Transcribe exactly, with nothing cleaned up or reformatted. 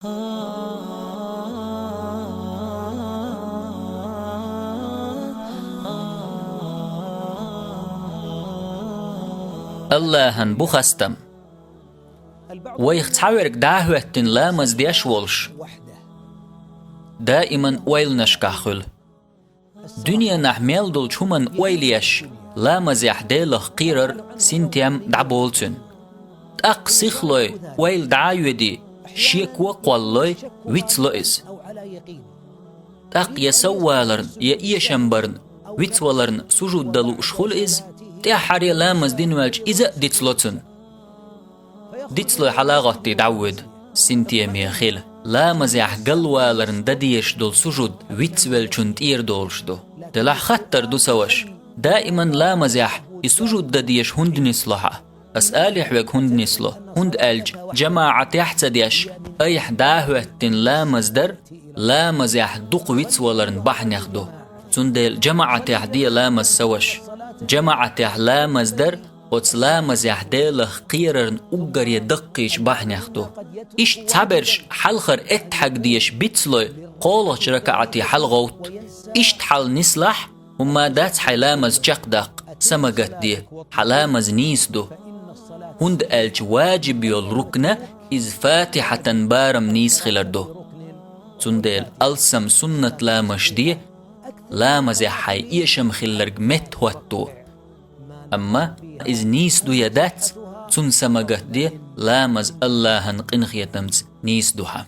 Аллахьан бу хастам. Вайх цхьаверг дӀа а хӀоьттина ламаз деш волуш, даиман ойланашкахь хуьлу. Дуьненахь мел долчу хӀуманна ойла еш, ламазехь Делах кхерар, синтем дӀаболу цуьнан. ТӀаккха сихлой ойла дӀа а йоьдий, шеко а кхоллалой, вицло иза. ТӀаккха я совваларна, я эшам барна, вицваларна сужуд дан лууш хуьлу иза, тӀаьххьара ламаз дина ваьлча иза а дицло цунна. Дицлой хьала а гӀоттий дӀавоьду, синтеме хила. Ламазехь галваларна дан дезаш долу сужуд вицвеллачунна тӀера долуш ду. Делахь хаттар ду, сан ваша, даиман ламазехь и сужуд дан дезаш хӀунда нисло хьан? Ас алехь верг хӀунда нисло, хӀунда аьлча жамаӀатехь а ца деш, айхьа дӀа а хӀоьттина ламаз дар ламазехь дукха вицваларна бахьанех ду. Цундела жамаӀатехь де ламаз, сан ваша. ЖамаӀатехь ламаз дар оцу ламазехь Делах кхерарна уггаре даккхийчу бахьанех ду. Иштта цхьаберш хьалхара эттахьаг дезаш бицлой, кхоалгӀачу ракаӀате хьалагӀовтту. Иштта хьал нислахь, хӀумма дац хьайн ламаз чекхдаккха, самагатде, хьан ламаз нийса ду. ХӀунда аьлча ваджиб йолу рукна иза фатихьатан барам нийса хилар ду. Цундела алссам суннат ламазаш де, ламазехь хьайн эшам хилларг меттахӀотто. Амма иза нийса ду я дац, цунна самагатде, ламаз Аллахьан къинхетамца нийса ду хьан.